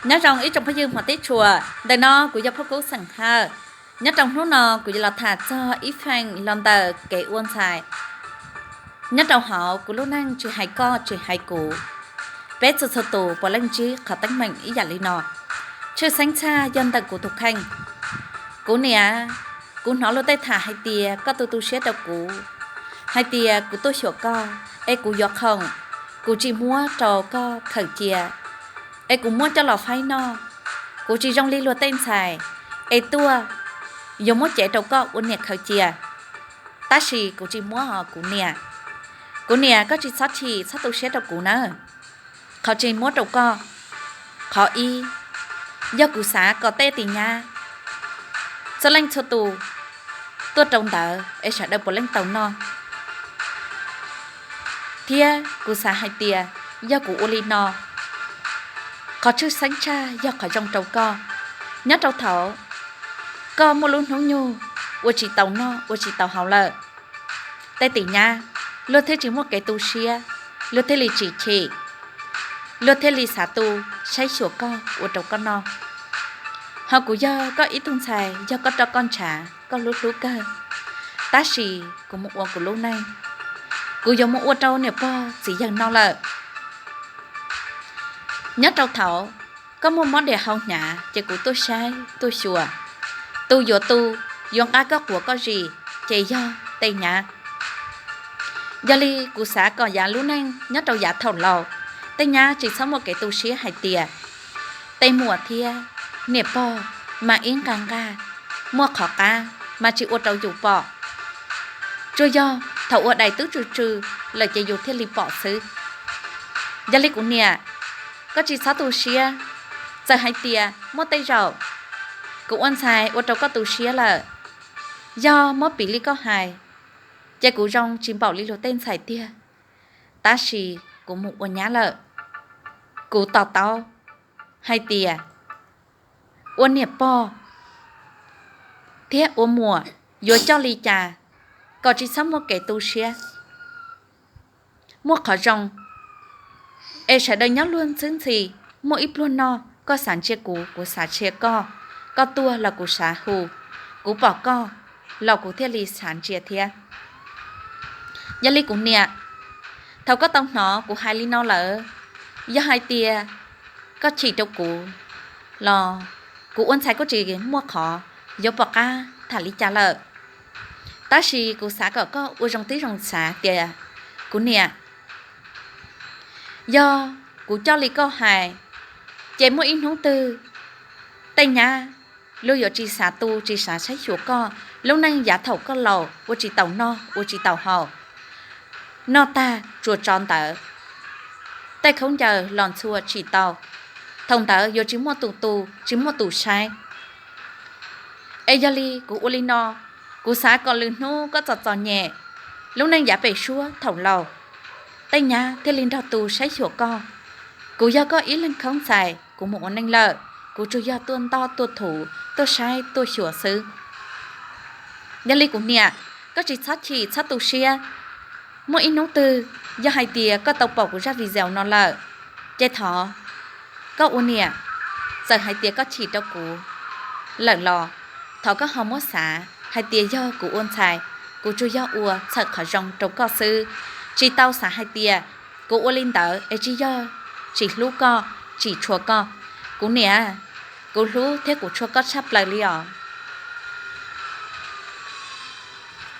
Nyob zoo ib tsoom phooj ywg hmov teb tshua, ntawm no kuv yog Phoj Kub xeem Hawj. Nyob rau hnub no kuv yuav los tham txog ib feem los ntawm kev ua ntxhais. Nyob rau hauv kuv lub neej tsis hais koj tsis hais kuv, peb txhua txhua tus puav leej ntsib qhov teeb meem ib yam li no. Tshwj xeeb tshaj yog ntawm kuv tus kheej. Kuv niam, kuv hnov luag tej tham hais tias koj tu tu siab rau kuv, hais tias kuv tuaj xyuas koj es kuv yuav khoom, kuv tsis muab rau koj khaws cia, es kuv muab coj los faib noj. Kuv tsis zoo li luag tej ntxhais es tuaj yuav muab cev rau koj ua niam khaws cia, tab sis kuv tsis muab os kuv niam. Kuv niam, koj tsis txhob chim txhob tu siab rau kuv nawb. Qhov tsis muab rau koj, qhov ib, yog kuv xav kom tej tis nyab txhua leej txhua tus tuaj rau ntawd es sawv daws puav leej tau noj. Thiab kuv xav hais tias yog kuv ua li no, qhov tshwj xeeb tshaj yog qhov zoo rau koj. Nyob rau thaum koj muaj lub hnub nyoog ua tsis tau noj ua tsis tau haus lawm, tej tis nyab luag thiaj tsis muaj kev tu siab, luag thiaj li tsis chim, luag thiaj li xav tu saib xyuas koj ua rau koj noj. Ho kuv yog koj ib tug ntxhais, yog koj roj koj ntshav, koj hlub hlub kawg, tab sis kuv mus ua kuv lub neej, kuv yuav mus ua rau niam pog txiv yawg noj lawm. Nyob rau thaum koj muaj mob dias hau hnyav ces kuv tuaj saib tuaj xyuas. Tus yuav tu, yuav nqa koj quav koj zis ces yog tej nyab. Yog li kuv xav kom yav lub neej nyob rau yav thaum laus, tej nyab tsis txhob muaj kev tu siab hais tias tej muam thiab niam pog mas ib nqag nqag, muaj qhov qab mas tsis ua rau yus pom. Tsuas yog thaum ua dais twb tsw tsw lawm ces yus thiaj li pom xwb. Yog li kuv niam, koj tsis txhob tu siab, txawm hais tias muaj tej zaum kuv ua ntxhais ua rau koj tu siab lawm, yog muab piv li koj hais, ces kuv zoo tsis npaum li luag tej ntxhais tiag, tab sis kuv mus ua nyab lawm. Kuv to taub hais tias ua niam pog thiab ua muam yuav coj li cas kom tsis txhob muaj kev tu siab, muaj qhov zoo, es sawv daws nyob luag ntxhwb ntxhi, muaj ib pluag noj koj xav ntsia kuv, kuv xav ntsia koj, koj tuaj los kuv xav hu, kuv pom koj los kuv thiaj li xav ntsia thiab. Yog li kuv niam, thaum koj tau hnov kuv hais li no lawm, yog hais tias koj chim rau kuv los kuv ua ntxhais kuj tsis muaj qhov yuav pom qab tham li cas lawm. Tab sis kuv xav kom koj ua zoo tib zoo xav tias, kuv niam, yog kuv coj li koj hais, ces muaj ib hnub twg tej nyab luag yuav tsis xav tu tsis xav saib xyuas koj, lub neej yav thaum koj laus ua tsis taus noj ua tsis taus haus, noj tag tsuas tso ntawd, tej khaub ncaws los ntxhua tsis tau, thaum ntawd yuav tsis muaj tus tu tsis muaj tus saib. Es yog li kuv ua li no, kuv xav kom lwm hnub koj txom txom nyem, lub neej yav pem suab thaum laus, tej nyab thiaj li nrog tu saib xyuas koj. Kuv yog koj ib leeg khaub ntxhais, kuv mus ua neej lawm, kuv tsuas yog tuaj ntoj tuaj thuv tuaj saib tuaj xyuas xwb. Yog li kuv niam, koj tsis txhob chim txhob tu siab. Muaj ib hnub twg yog hais tias koj tau pom kuv zaj video no lawm, ces thov koj ua niam, txawm hais tias koj chim rau kuv lawm los thov koj ho muab xav hais tias yog kuv ua ntxhais, kuv tsuas yog ua txhawm qhov zoo rau koj xwb, tsis tau xav hais tias kuv ua li ntawd es tsis yog tsis hlub koj, tsis tshua koj. Kuv niam, kuv hlub thiab kuv tshua koj tshaj plaws li os.